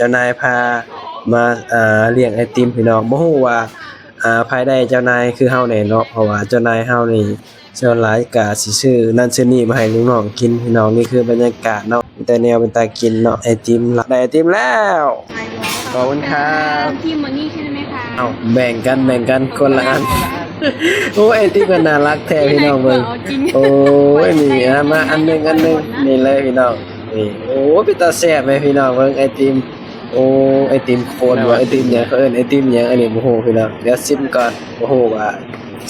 ຈົ້ານາຍພາມາ ອ່າ ລ້ຽງໄອຕິມພີ່ນ້ອງ. ບໍ່ຮູ້ວ່າ ອ່າ ໃຜໄດ້ເຈົ້ານາຍຄືເຮົາແດ່ເນາະ ເພາະວ່າເຈົ້ານາຍເຮົານີ້ສ່ວນຫຼາຍກະຊິຊື້ນັ້ນຊື້ນີ້ມາໃຫ້ລູກນ້ອງກິນພີ່ນ້ອງ. ນີ້ຄືບັນຍາກາດເນາະ ມີແຕ່ແນວເປັນຕາກິນເນາະ. ໄອຕິມລະ ໄດ້ໄອຕິມແລ້ວ. ຂອບຄຸນຄັບ. ທີມໝົດນີ້ໃຊ່ໄໝຄະ? ເອົ້າ ແບ່ງກັນ ແບ່ງກັນຄົນລະອັນ. ໂອ້ຍ ໄອຕິມກໍໜ້າລັກແທ້ພີ່ນ້ອງເບິ່ງ. ໂອ້ຍ ນີ້ ອ່າ ມາອັນໜຶ່ງ ອັນໜຶ່ງ ນີ້ເລີຍພີ່ນ້ອງ. ນີ້ ໂອ້ຍ ເປັນຕາແຊບແມ່ພີ່ນ້ອງເບິ່ງໄອຕິມ. ໂອ້ ໄອຕິມໂຄນບໍ່ ໄອຕິມຫຍັງ ເຂົາເອີ້ນໄອຕິມຫຍັງ ອັນນີ້ບໍ່ຮູ້ພີ່ນ້ອງ. ດຽວຊິມກ່ອນ ບໍ່ຮູ້ວ່າ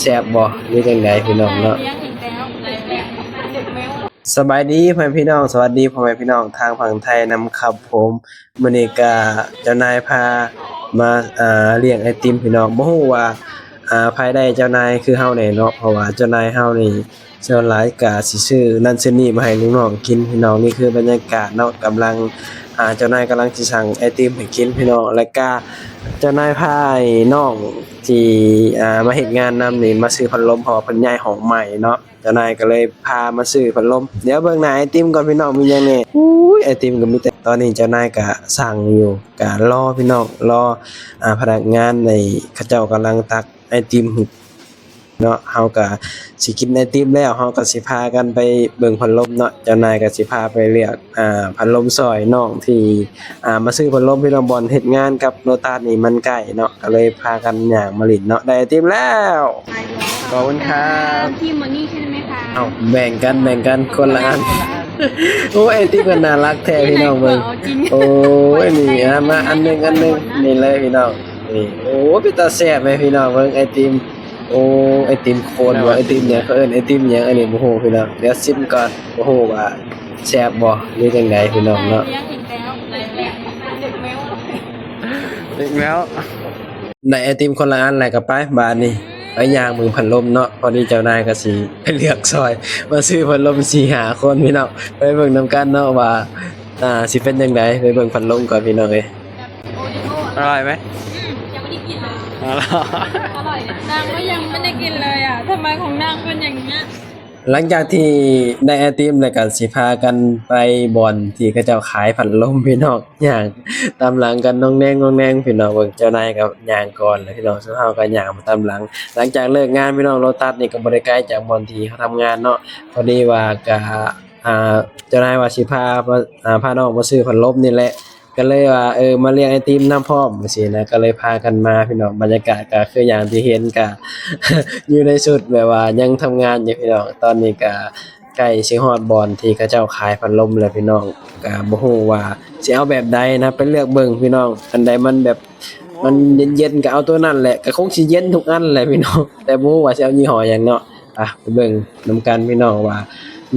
ແຊບບໍ່ ຫຼືຈັ່ງໃດພີ່ນ້ອງເນາະ. ສະບາຍດີພໍ່ແມ່ພີ່ນ້ອງ ສະຫວັດດີພໍ່ແມ່ພີ່ນ້ອງທາງຝັ່ງໄທນຳຄັບຜົມ. ມື້ນີ້ກະເຈົ້ານາຍພາມາ ອ່າ ລ້ຽງໄອຕິມພີ່ນ້ອງ. ບໍ່ຮູ້ວ່າ ອ່າ ໃຜໄດ້ເຈົ້ານາຍຄືເຮົາແດ່ເນາະ ເພາະວ່າເຈົ້ານາຍເຮົານີ້ສ່ວນຫຼາຍກະຊິຊື້ນັ້ນຊື້ນີ້ມາໃຫ້ລູກນ້ອງກິນພີ່ນ້ອງ. ນີ້ຄືບັນຍາກາດເນາະ ກຳລັງ ອ່າ ເຈົ້ານາຍກຳລັງຊິສັ່ງໄອຕິມໃຫ້ກິນພີ່ນ້ອງ. ແລ້ວກະເຈົ້ານາຍພານ້ອງທີ່ ອ່າ ມາເຮັດງານນຳນີ້ມາຊື້ພັດລົມ ເພາະວ່າເພິ່ນຍ້າຍຫ້ອງໃໝ່ເນາະ. ເຈົ້ານາຍກໍເລີຍພາມາຊື້ພັດລົມ. ດຽວເບິ່ງໜ້າໄອຕິມກ່ອນພີ່ນ້ອງ ມີຫຍັງແດ່. ອູ້ຍ ໄອຕິມກໍມີແຕ່ ຕອນນີ້ເຈົ້ານາຍກໍສັ່ງຢູ່ ກໍລໍພີ່ນ້ອງ ລໍ ອ່າ ພະນັກງານໃຫ້ເຂົາເຈົ້າກຳລັງຕັກໄອຕິມເນາະ. ເຮົາກໍຊິກິນໄອຕິມແລ້ວ ເຮົາກໍຊິພາກັນໄປເບິ່ງພັດລົມເນາະ. ເຈົ້ານາຍກໍຊິພາໄປເລືອກ ອ່າ ພັດລົມຊ່ອຍນ້ອງທີ່ ອ່າ ມາຊື້ພັດລົມພີ່ນ້ອງ. ບ່ອນເຮັດງານກັບໂລຕັສນີ້ມັນໃກ້ເນາະ ກໍເລີຍພາກັນຍ່າງມາຫຼິ້ນເນາະ. ໄດ້ໄອຕິມແລ້ວ. ຂອບຄຸນຄັບ. ທີມໝົດນີ້ໃຊ່ໄໝຄະ? ເອົ້າ ແບ່ງກັນ ແບ່ງກັນຄົນລະອັນ. ໂອ້ຍ ໄອຕິມກໍໜ້າລັກແທ້ພີ່ນ້ອງເບິ່ງ. ໂອ້ຍ ນີ້ ອ່າ ມາອັນໜຶ່ງ ອັນໜຶ່ງ ນີ້ເລີຍພີ່ນ້ອງ. ນີ້ ໂອ້ຍ ເປັນຕາແຊບແມ່ພີ່ນ້ອງເບິ່ງໄອຕິມ. ໂອ້ ໄອຕິມໂຄນບໍ່ ໄອຕິມຫຍັງ ເຂົາເອີ້ນໄອຕິມຫຍັງ ອັນນີ້ບໍ່ຮູ້ພີ່ນ້ອງ. ດຽວຊິມກ່ອນ ບໍ່ຮູ້ວ່າແຊບບໍ່ ຫຼືຈັ່ງໃດພີ່ນ້ອງເນາະ. ເດັກແມວ ໄດ້ໄອຕິມຄົນລະອັນແລ້ວກໍໄປ ບາດນີ້ໄປຍ່າງເບິ່ງພັດລົມເນາະ. ພໍດີເຈົ້ານາຍກໍຊິໄປເລືອກຊ່ອຍ ມາຊື້ພັດລົມສີ່ຫ້າຄົນພີ່ນ້ອງ. ໄປເບິ່ງນຳກັນເນາະວ່າ ອ່າ ຊິເປັນຈັ່ງໃດ. ໄປເບິ່ງພັດລົມກ່ອນພີ່ນ້ອງເອີຍ. ອະລ່ອຍໄໝ? ອືມ ຍັງບໍ່ໄດ້ກິນເລີຍ. ອະລ່ອຍ ນາງກໍຍັງບໍ່ໄດ້ກິນເລີຍອະ ທຳໄມຂອງນາງເປັນຢ່າງເນີ້ຍ. ຫຼັງຈາກທີ່ໄດ້ໄອຕິມແລ້ວກໍຊິພາກັນໄປບ່ອນທີ່ເຂົາເຈົ້າຂາຍພັດລົມພີ່ນ້ອງ. ຍ່າງຕາມຫຼັງກັນນ້ອງແນງນ້ອງແນງພີ່ນ້ອງເບິ່ງ. ເຈົ້ານາຍກໍຍ່າງກ່ອນແລ້ວພີ່ນ້ອງ ສ່ວນເຮົາກໍຍ່າງມາຕາມຫຼັງ. ຫຼັງຈາກເລີກງານພີ່ນ້ອງ ໂລຕັສນີ້ກໍບໍ່ໄດ້ໄກຈາກບ່ອນທີ່ເຮົາທຳງານເນາະ. ພໍດີວ່າກະ ອ່າ ເຈົ້ານາຍວ່າຊິພາ ອ່າ ພານ້ອງມາຊື້ພັດລົມນີ້ແຫຼະ ກໍເລີຍວ່າ ເອີ ມາລ້ຽງໄອຕິມນຳພ້ອມຈັ່ງຊີ້ນະ ກໍເລີຍພາກັນມາພີ່ນ້ອງ. ບັນຍາກາດກໍຄືຢ່າງທີ່ເຫັນ ກໍຢູ່ໃນຊຸດແບບວ່າຍັງທຳງານຢູ່ພີ່ນ້ອງ. ຕອນນີ້ກໍໃກ້ຊິຮອດບ່ອນທີ່ເຂົາເຈົ້າຂາຍພັດລົມແລ້ວພີ່ນ້ອງ. ກໍບໍ່ຮູ້ວ່າຊິເອົາແບບໃດນະ ໄປເລືອກເບິ່ງພີ່ນ້ອງ. ອັນໃດມັນແບບ ມັນເຢັນໆ ກໍເອົາຕົວນັ້ນແຫຼະ ກໍຄົງຊິເຢັນທຸກອັນແຫຼະພີ່ນ້ອງ ແຕ່ບໍ່ຮູ້ວ່າຊິເອົາຍີ່ຫໍ້ຫຍັງເນາະ. ອ່ະ ໄປເບິ່ງນຳກັນພີ່ນ້ອງວ່າ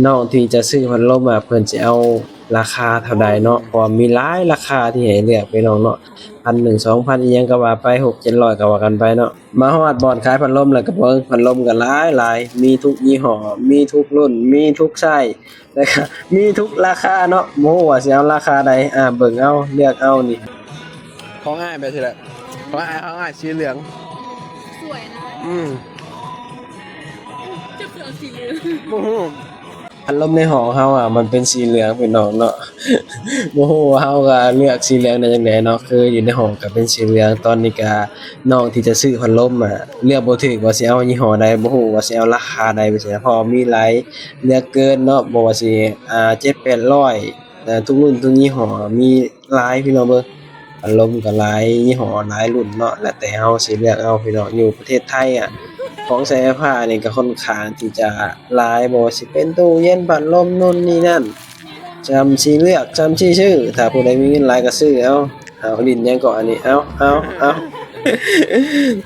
ນ້ອງທີ່ຈະຊື້ພັດລົມ ອ່າ ເພິ່ນຊິເອົາລາຄາເທົ່າໃດເນາະ ເພາະວ່າມີຫຼາຍລາຄາທີ່ໃຫ້ເລືອກພີ່ນ້ອງເນາະ. ພັນໜຶ່ງ ສອງພັນ ອີ່ຫຍັງກໍວ່າໄປ ຫົກເຈັດຮ້ອຍ ກໍວ່າກັນໄປເນາະ. ມາຮອດບ່ອນຂາຍພັດລົມແລ້ວກໍເບິ່ງ ພັດລົມກໍຫຼາຍໆ ມີທຸກຍີ່ຫໍ້ ມີທຸກລຸ້ນ ມີທຸກໄຊ ແລ້ວກໍມີທຸກລາຄາເນາະ. ບໍ່ຮູ້ວ່າຊິເອົາລາຄາໃດ ອ່າ ເບິ່ງເອົາ ເລືອກເອົານີ້. ຂອງອ້າຍແບບຊີ້ແຫຼະ ຂອງອ້າຍ ຂອງອ້າຍສີເຫຼືອງ. ສວຍນະ. ອືມ ຈະຄືເອົາສີເຫຼືອງ ບໍ່ຮູ້. ພັດລົມໃນຫ້ອງເຮົາອະ ມັນເປັນສີເຫຼືອງພີ່ນ້ອງເນາະ. ບໍ່ຮູ້ວ່າເຮົາກະເລືອກສີເຫຼືອງໄດ້ຈັ່ງໃດເນາະ ຄືຢູ່ໃນຫ້ອງກະເປັນສີເຫຼືອງ. ຕອນນີ້ກະ ນ້ອງທີ່ຈະຊື້ພັດລົມອະ ເລືອກບໍ່ຖືກວ່າຊິເອົາຍີ່ຫໍ້ໃດ ບໍ່ຮູ້ວ່າຊິເອົາລາຄາໃດ ເພາະມີຫຼາຍເຫຼືອເກີນເນາະ. ບໍ່ວ່າຊິ ອ່າ ເຈັດແປດຮ້ອຍ ອ່າ ທຸກລຸ້ນທຸກຍີ່ຫໍ້ ມີຫຼາຍພີ່ນ້ອງເອີຍ. ພັດລົມກໍຫຼາຍຍີ່ຫໍ້ຫຼາຍລຸ້ນເນາະ ແລ້ວແຕ່ເຮົາຊິເລືອກເອົາພີ່ນ້ອງ. ຢູ່ປະເທດໄທອະ ຂອງໃຊ້ໄຟຟ້ານີ້ກໍຄ່ອນຂ້າງທີ່ຈະຫຼາຍ ບໍ່ວ່າຊິເປັນຕູ້ເຢັນ ພັດລົມ ໂນ່ນນີ້ນັ້ນ ຊ່ຳຊິເລືອກ ຊ່ຳຊິຊື້. ຖ້າຜູ້ໃດມີເງິນຫຼາຍກໍຊື້ເອົາ. ເອົາ ຫຼິ້ນຫຍັງເກາະອັນນີ້ ເອົາ ເອົາ ເອົາ.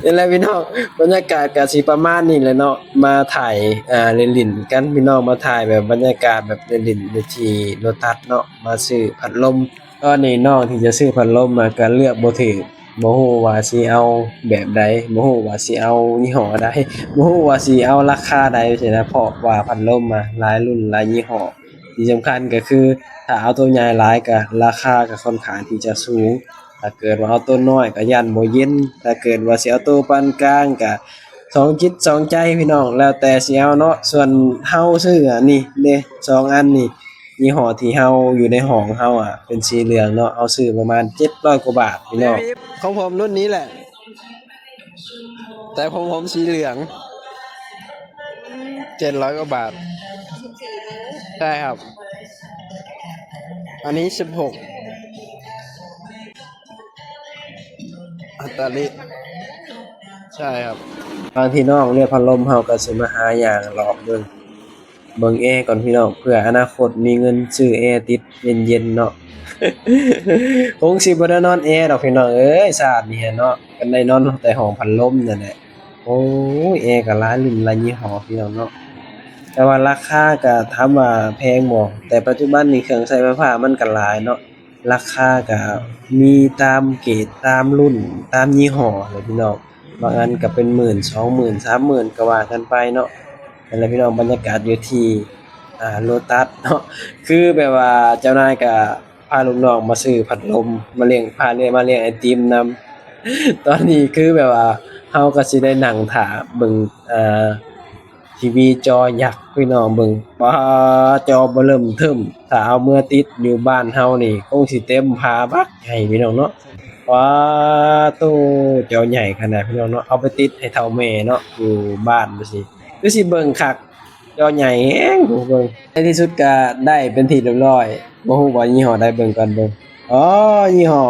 ນີ້ແຫຼະພີ່ນ້ອງ ບັນຍາກາດກໍຊິປະມານນີ້ແຫຼະເນາະ ມາຖ່າຍ ອ່າ ຫຼິ້ນໆກັນພີ່ນ້ອງ ມາຖ່າຍແບບບັນຍາກາດແບບຫຼິ້ນໆຢູ່ທີ່ໂລຕັສເນາະ ມາຊື້ພັດລົມ. ຕອນນີ້ນ້ອງທີ່ຈະຊື້ພັດລົມມາກໍເລືອກບໍ່ຖືກ ບໍ່ຮູ້ວ່າຊິເອົາແບບໃດ ບໍ່ຮູ້ວ່າຊິເອົາຍີ່ຫໍ້ໃດ ບໍ່ຮູ້ວ່າຊິເອົາລາຄາໃດຊີ້ນະ ເພາະວ່າພັດລົມມາຫຼາຍລຸ້ນຫຼາຍຍີ່ຫໍ້. ທີ່ສຳຄັນກໍຄື ຖ້າເອົາໂຕໃຫຍ່ຫຼາຍກໍລາຄາກໍຄ່ອນຂ້າງທີ່ຈະສູງ ຖ້າເກີດວ່າເອົາໂຕນ້ອຍກໍຢ້ານບໍ່ເຢັນ ຖ້າເກີດວ່າຊິເອົາໂຕປານກາງກໍສອງຈິດສອງໃຈພີ່ນ້ອງ ແລ້ວແຕ່ຊິເອົາເນາະ. ສ່ວນເຮົາຊື້ອັນນີ້ເດ້ ສອງອັນນີ້ ຍີ່ຫໍ້ທີ່ເຮົາຢູ່ໃນຫ້ອງເຮົາອະ ເປັນສີເຫຼືອງເນາະ ເຮົາຊື້ປະມານເຈັດຮ້ອຍກວ່າບາດພີ່ນ້ອງ. ຂອງຜົມລຸ້ນນີ້ແຫຼະ ແຕ່ຂອງຜົມສີເຫຼືອງ ເຈັດຮ້ອຍກວ່າບາດ. ໃຊ່ຄັບ ອັນນີ້ສິບຫົກ ອັດຕາລິ ໃຊ່ຄັບ. ບາງທີນ້ອງເລືອກພັດລົມ ເຮົາກໍຊິມາຫາຍ່າງເລາະເບິ່ງ ເບິ່ງແອກ່ອນພີ່ນ້ອງ ເພື່ອອະນາຄົດມີເງິນຊື້ແອຕິດເຢັນໆເນາະ. ຄົງຊິບໍ່ໄດ້ນອນແອດອກພີ່ນ້ອງເອີຍ ຊາດນີ້ເນາະ ກັນໄດ້ນອນແຕ່ຫ້ອງພັດລົມນັ້ນແຫຼະ. ໂອ້ຍ ແອກໍຫຼາຍລຸ້ນຫຼາຍຍີ່ຫໍ້ພີ່ນ້ອງເນາະ ແຕ່ວ່າລາຄາກໍຖາມວ່າແພງບໍ່ ແຕ່ປັດຈຸບັນນີ້ເຄື່ອງໃຊ້ໄຟຟ້າມັນກໍຫຼາຍເນາະ. ລາຄາກະມີຕາມເກດ ຕາມລຸ້ນ ຕາມຍີ່ຫໍ້ແຫຼະພີ່ນ້ອງ. ບາງອັນກະເປັນໝື່ນ ສອງໝື່ນ ສາມໝື່ນ ກະວ່າກັນໄປເນາະ. ນັ້ນແຫຼະພີ່ນ້ອງ ບັນຍາກາດຢູ່ທີ່ ອ່າ ໂລຕັສເນາະ ຄືແບບວ່າເຈົ້ານາຍກະພາລູກນ້ອງມາຊື້ພັດລົມ ມາລ້ຽງ ພາເລຍມາລ້ຽງໄອຕິມນຳ. ຕອນນີ້ຄືແບບວ່າເຮົາກະຊິໄດ້ນັ່ງຖ້າເບິ່ງ ອ່າ ທີວີຈໍຍັກພີ່ນ້ອງເບິ່ງ ປາ ຈໍເບີເລີ່ມເທີ້ມ ຖ້າເອົາເມືອຕິດຢູ່ບ້ານເຮົານີ້ ຄົງຊິເຕັມພາບັກໃຫຍ່ພີ່ນ້ອງເນາະ. ປາໂຕ ຈໍໃຫຍ່ຂະໜາດພີ່ນ້ອງເນາະ ເອົາໄປຕິດໃຫ້ເຖົ້າແມ່ເນາະ ຢູ່ບ້ານຈັ່ງຊີ້ ຄືຊິເບິ່ງຄັກ ຈໍໃຫຍ່ແຮງ ຜູ້ເບິ່ງ. ໃນທີ່ສຸດກະໄດ້ເປັນທີ່ຮຽບຮ້ອຍ ບໍ່ຮູ້ວ່າຍີ່ຫໍ້ໃດ ເບິ່ງກ່ອນເບິ່ງ ອໍ ຍີ່ຫໍ້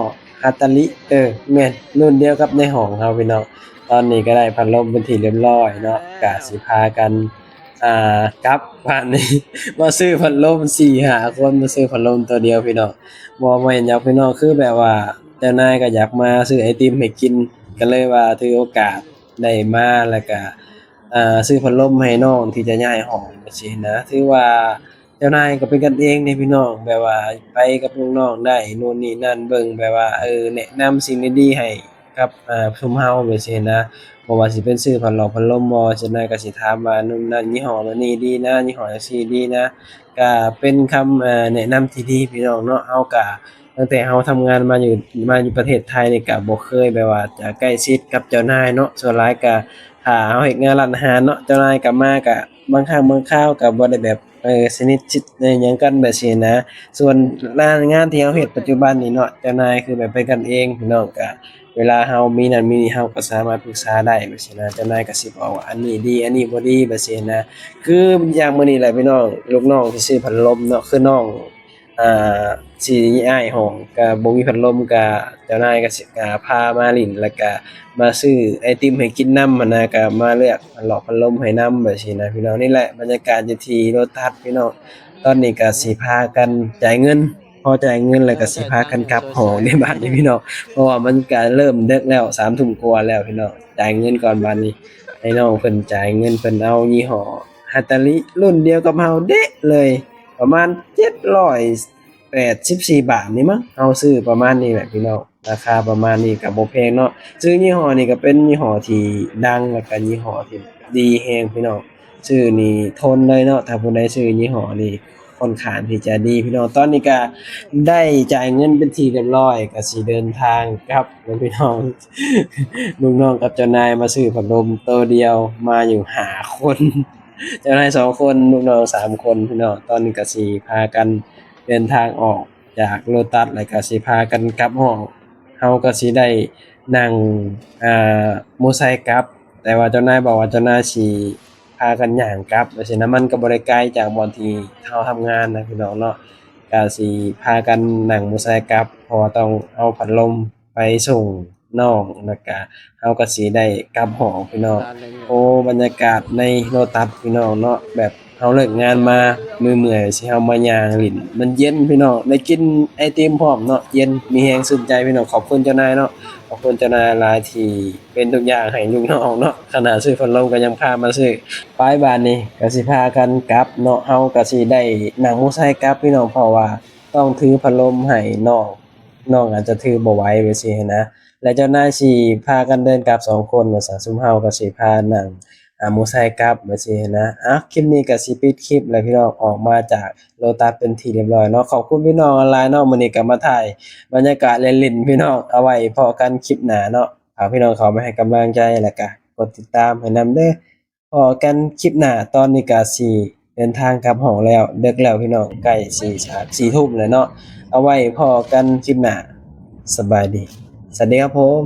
ຮາຕາລິ ເອີ ແມ່ນ ລຸ້ນດຽວກັບໃນຫ້ອງເຮົາພີ່ນ້ອງ. ຕອນນີ້ກໍໄດ້ພັດລົມເປັນທີ່ຮຽບຮ້ອຍເນາະ ກະຊິພາກັນ ອ່າ ກັບບ້ານນີ້ ມາຊື້ພັດລົມສີ່ຫ້າຄົນ ມາຊື້ພັດລົມຕົວດຽວພີ່ນ້ອງ. ບໍ່ແມ່ນຫຍັງພີ່ນ້ອງ ຄືແບບວ່າເຈົ້ານາຍກໍຢາກມາຊື້ໄອຕິມໃຫ້ກິນ ກໍເລີຍວ່າຖືໂອກາດໄດ້ມາ ແລ້ວກະ ອ່າ ຊື້ພັດລົມໃຫ້ນ້ອງທີ່ຈະຍ້າຍຫ້ອງຈັ່ງຊີ້ນະ. ຖືວ່າ ເຈົ້ານາຍກໍເປັນກັນເອງເດ້ພີ່ນ້ອງ ແບບວ່າໄປກັບນ້ອງໆໄດ້ ໂນ່ນນີ້ນັ້ນ ເບິ່ງແບບວ່າ ເອີ ແນະນຳສິ່ງດີໆໃຫ້ກັບ ອ່າ ຊຸມເຮົາແບບຊີ້ນະ. ບໍ່ວ່າຊິເປັນຊື້ພັດລົມ ພັດລົມບໍ່ ເຈົ້ານາຍກໍຊິຖາມວ່າ ໂນ່ນນັ້ນ ຍີ່ຫໍ້ໂນ່ນນີ້ດີນະ ຍີ່ຫໍ້ຈັ່ງຊີ້ດີນະ ກໍເປັນຄຳ ເອີ ແນະນຳທີ່ດີພີ່ນ້ອງເນາະ. ເຮົາກໍ ຕັ້ງແຕ່ເຮົາທຳງານມາຢູ່ ມາຢູ່ປະເທດໄທນີ້ ກໍບໍ່ເຄີຍແບບວ່າຈະໃກ້ຊິດກັບເຈົ້ານາຍເນາະ. ສ່ວນຫຼາຍກໍຖ້າເຮົາເຮັດງານຮ້ານອາຫານເນາະ ເຈົ້ານາຍກໍມາ ກໍບາງຄັ້ງບາງຄາວກໍບໍ່ໄດ້ແບບ ເອີ ສະໜິດຊິດຫຍັງກັນແບບຊີ້ນະ. ສ່ວນງານທີ່ເຮົາເຮັດປັດຈຸບັນນີ້ເນາະ ເຈົ້ານາຍຄືແບບເປັນກັນເອງພີ່ນ້ອງ ກໍເວລາເຮົາມີນັ້ນມີນີ້ ເຮົາກໍສາມາດປຶກສາໄດ້ແບບຊີ້ນະ. ເຈົ້ານາຍກໍຊິບອກວ່າ ອັນນີ້ດີ ອັນນີ້ບໍ່ດີແບບຊີ້ນະ. ຄືຢ່າງມື້ນີ້ແຫຼະພີ່ນ້ອງ ລູກນ້ອງຊິຊື້ພັດລົມເນາະ ຄືນ້ອງ ອ່າ ຊິຍ້າຍຫ້ອງ ກະບໍ່ມີພັດລົມ ກະເຈົ້ານາຍກະຊິ ກະພາມາຫຼິ້ນ ແລ້ວກະມາຊື້ໄອຕິມໃຫ້ກິນນຳຫັ້ນນະ ກະມາເລືອກເລາະພັດລົມໃຫ້ນຳແບບຊີ້ນະພີ່ນ້ອງ. ນີ້ແຫຼະບັນຍາກາດຢູ່ທີ່ໂລຕັສພີ່ນ້ອງ. ຕອນນີ້ກະຊິພາກັນຈ່າຍເງິນ ພໍຈ່າຍເງິນແລ້ວກະຊິພາກັນກັບຫ້ອງໃນບາດນີ້ພີ່ນ້ອງ ເພາະວ່າມັນກະເລີ່ມເດິກແລ້ວ ສາມທຸ່ມກວ່າແລ້ວພີ່ນ້ອງ. ຈ່າຍເງິນກ່ອນບາດນີ້ ໃຫ້ນ້ອງເພິ່ນຈ່າຍເງິນ ເພິ່ນເອົາຍີ່ຫໍ້ຮາຕາລິ ລຸ້ນດຽວກັບເຮົາເດະເລີຍ ປະມານເຈັດຮ້ອຍ ແປດສິບສີ່ບາດນີ້ມັ້ງ ເຮົາຊື້ປະມານນີ້ແຫຼະພີ່ນ້ອງ ລາຄາປະມານນີ້ກໍບໍ່ແພງເນາະ. ຊື້ຍີ່ຫໍ້ນີ້ກໍເປັນຍີ່ຫໍ້ທີ່ດັງ ແລ້ວກໍຍີ່ຫໍ້ທີ່ດີແຮງພີ່ນ້ອງ ຊື້ນີ້ທົນເລີຍເນາະ. ຖ້າຜູ້ໃດຊື້ຍີ່ຫໍ້ນີ້ ຂ້ອນຂ້າງທີ່ຈະດີພີ່ນ້ອງ. ຕອນນີ້ກໍໄດ້ຈ່າຍເງິນເປັນທີ່ຮຽບຮ້ອຍ ກໍຊິເດີນທາງກັບແລ້ວພີ່ນ້ອງ. ລູກນ້ອງກັບເຈົ້ານາຍມາຊື້ພັດລົມໂຕດຽວ ມາຢູ່ຫ້າຄົນ ເຈົ້ານາຍສອງຄົນ ລູກນ້ອງສາມຄົນພີ່ນ້ອງ. ຕອນນີ້ກໍຊິພາກັນເດີນທາງອອກຈາກໂລຕັສ ແລ້ວກໍຊິພາກັນກັບຫ້ອງ ເຮົາກໍຊິໄດ້ນັ່ງ ອ່າ ມໍໄຊກັບ ແຕ່ວ່າເຈົ້ານາຍບອກວ່າເຈົ້ານາຍຊິພາກັນຍ່າງກັບຈັ່ງຊີ້ນະ. ມັນກໍບໍ່ໄດ້ໄກຈາກບ່ອນທີ່ເຮົາທຳງານນະພີ່ນ້ອງເນາະ ກໍຊິພາກັນນັ່ງມໍໄຊກັບ ເພາະວ່າຕ້ອງເອົາພັດລົມ ໄປສົ່ງນ້ອງ ແລ້ວກະເຮົາກະຊິໄດ້ກັບຫ້ອງພີ່ນ້ອງ. ໂອ້ ບັນຍາກາດໃນໂລຕັສພີ່ນ້ອງເນາະ ແບບເຮົາເລີກງານມາເມື່ອຍໆ ຊິເຮົາມາຍ່າງຫຼິ້ນ ມັນເຢັນພີ່ນ້ອງ ໄດ້ກິນໄອຕິມພ້ອມເນາະ ເຢັນ ມີແຮງຊື່ນໃຈພີ່ນ້ອງ. ຂອບຄຸນເຈົ້ານາຍເນາະ ຂອບຄຸນເຈົ້ານາຍຫຼາຍທີ່ເປັນທຸກຢ່າງໃຫ້ລູກນ້ອງເນາະ ຂະໜາດຊື້ພັດລົມກໍຍັງພາມາຊື້. ໄປບາດນີ້ກະຊິພາກັນກັບເນາະ ເຮົາກະຊິໄດ້ນັ່ງມໍໄຊກັບພີ່ນ້ອງ ເພາະວ່າຕ້ອງຖືພັດລົມໃຫ້ນ້ອງ ນ້ອງອາດຈະຖືບໍ່ໄຫວແບບຊີ້ຫັ້ນນະ ແລະເຈົ້ານາຍຊິພາກັນເດີນກັບສອງຄົນວ່າຊັ້ນ ຊຸມເຮົາກໍຊິພານັ່ງ ອ່າ ມໍໄຊກັບແບບຊີ້ຫັ້ນນະ. ອ່ະ ຄລິບນີ້ກໍຊິປິດຄລິບແລ້ວພີ່ນ້ອງ ອອກມາຈາກໂລຕັສເປັນທີ່ຮຽບຮ້ອຍເນາະ. ຂອບຄຸນພີ່ນ້ອງຫຼາຍໆເນາະ ມື້ນີ້ກໍມາຖ່າຍບັນຍາກາດຫຼິ້ນໆ ພີ່ນ້ອງ ເອົາໄວ້ພໍ້ກັນຄລິບໜ້າເນາະ. ຝາກພີ່ນ້ອງເຂົ້າມາໃຫ້ກຳລັງໃຈ ແລ້ວກໍກົດຕິດຕາມໃຫ້ນຳເດີ. ພໍ້ກັນຄລິບໜ້າ ຕອນນີ້ກະຊິ ເດີນທາງກັບຫ້ອງແລ້ວ ເດິກແລ້ວພີ່ນ້ອງ ໃກ້ຊິສາມສີ່ທຸ່ມແລ້ວເນາະ. ເອົາໄວ້ພໍ້ກັນຄລິບໜ້າ. ສະບາຍດີ ສະຫວັດດີຄັບຜົມ.